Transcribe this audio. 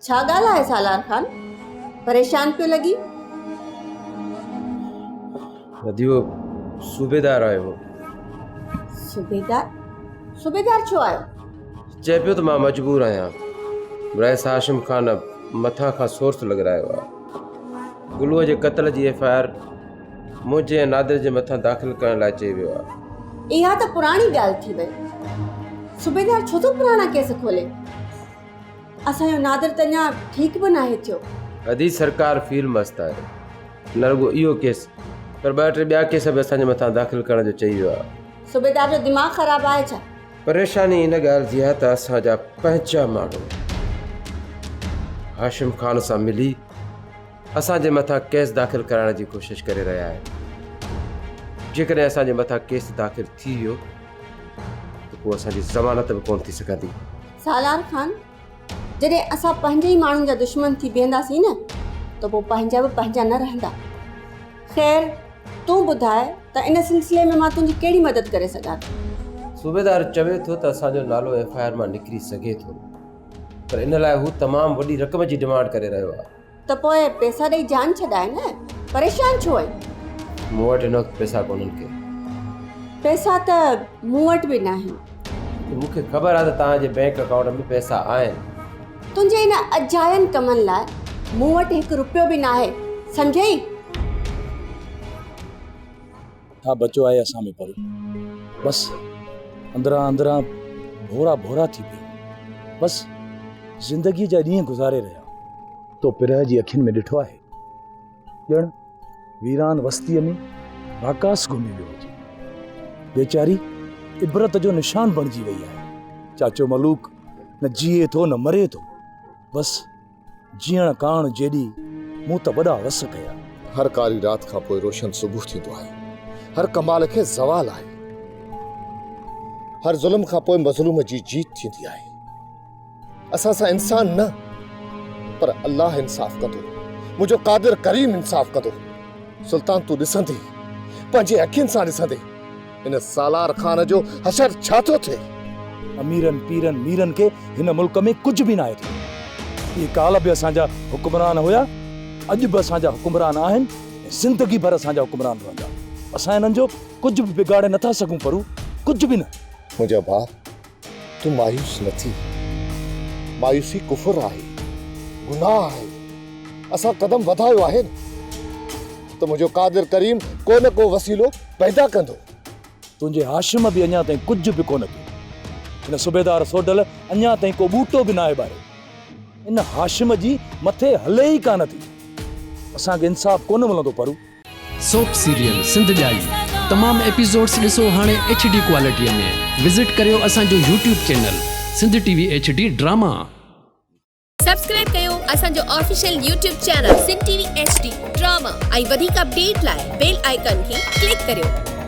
ڇا ڳالهه آهي سالار خان؟ پريشان پيو لڳين؟ ندي اهو صوبيدار آيو هو. صوبيدار؟ صوبيدار ڇو آيو؟ چئي پيو ته مان مجبور آهيان. رئيس هاشم خان مٿان کان سورس لڳرايو آهي. گلوء جي قتل جي ايف I R منهنجي ۽ نادر جي مٿان داخل ڪرڻ لاء چئي ويو آهي. اها ته پراڻي ڳالهه ٿي وئي. صوبيدار ڇو ٿو پراڻا ڪيس کولي؟ اسان جو نادر ته اڃا ٺيڪ به ناهي ٿيو. ادي سرڪار فيل مست آهي. نه رڳو اهو ڪيس پر ٻه ٽي ٻيا ڪيس به اسان جي مٿان داخل ڪرڻ جو چئي ويو آهي. صوبيدار جو دماغ خراب آهي ڇا؟ پريشاني ان ڳالهه جي آهي ته اسان جا پنهنجا ماڻهو هاشم خان سان ملي اسان جي مٿان ڪيس داخل ڪرائڻ جي ڪوشش ڪري رهيا آهن. جيڪڏهن اسان جي مٿان ڪيس داخل ٿي ويو ته پوء اسان جي ضمانت به ڪونه ٿي سگهندي. سالار خان، جڏهن اسان پنهنجي ئي ماڻهن جا دشمن ٿي بيهنداسين نه ته پوء پنهنجا به پنهنجا نه رهندا. خير تون ٻڌاء ته ان سلسلي ۾ مان تنهنجي ڪهڙي مدد ڪري سگهان ٿو؟ صوبيدار چوي ٿو ته اسان جو نالو ايف I R مان نڪري سگهي ٿو پر ان لاء هو تمام وڏي رقم جي ڊمانڊ ڪري رهيو آهي. ته پوء پئسا ڏئي جان ڇڏاء نه، پريشان ڇو آهين؟ مون وٽ هن وقت پئسا ڪونهن ڪي. پئسا ته مون وٽ به ناهن. مون کي خبر آهي ته توهان جي بئنڪ اڪائونٽ ۾ پئسا آهن. تنهنجي ان اجاين ڪمن لاء مون وٽ هڪ رپيو به ناهي، سمجهئي؟ ڇا بچيو آهي اسان ۾ پرو. بس اندران اندران ڀورا ڀورا ٿي پيا. بس زندگيء جا ڏينهن گذاري رهيا. تو پرهه جي اکين ۾ ڏٺو آهي. ڄڻ ويران وستيء ۾ راڪاس گهمي ويو هجي. ويچاري عبرت جو نشان بڻجي وئي آهي. چاچو ملوڪ نه جيئي ٿو نه مري ٿو. بس جيئڻ ڪاڻ جيڏي مون ته وڏا وس ڪيا. هر ڪاري رات کان پوء روشن صبح ٿيندو آهي. هر ڪمال کي زوال آهي. هر ظلم کان پوء مظلوم جي جيت ٿيندي آهي. اسان سان انسان نه پر الله انصاف ڪندو. منهنجو قادر ڪريم انصاف ڪندو. سلطان تون ڏسندين، پنهنجي اکين سان ڏسندين ان سالار خان جو حشر ڇا ٿو ٿئي. اميرن پيرن ميرن کي هن ملڪ ۾ ڪجهه به ناهي ٿيو. اهي ڪالهه به اسان جا حڪمران هيا، اڄ به اسان جا حڪمران آهن ۽ زندگي ڀر اسان جا حڪمران رهندا. اسان هنن جو ڪجهه به بگاڙي نٿا سگهون پرو، ڪجهه به نه. منهنجا ڀاء تون مايوس نه ٿي. مايوسي ڪفر آهي، گناهه آهي. اسان قدم وڌايو آهي نه ته منهنجو قادر ڪريم ڪو نه ڪو وسيلو پيدا ڪندو. تنهنجي هاشم به اڃا تائين ڪجهه به ڪونه ڪيو. هن صوبيدار سوڍل اڃا تائين ڪو ٻوٽو به ناهي ٻاريو. ان هاشم جي مٿي هلي ئي ڪانه ٿي. اسان کي انصاف ڪونه ملندو پرو. سوپ سيريل سنڌ ڄائي تمام ايپيسوڊس ڏسو هاڻي ايڇ ڊي ڪوالٽي ۾ وزٽ ڪريو اسان جو YouTube channel Sindh T V H D drama. Subscribe ڪيو اسان جو official YouTube channel Sindh T V H D drama ۽ وڌيڪ اپڊيٽ لاء بيل آئيڪان کي ڪلڪ ڪريو.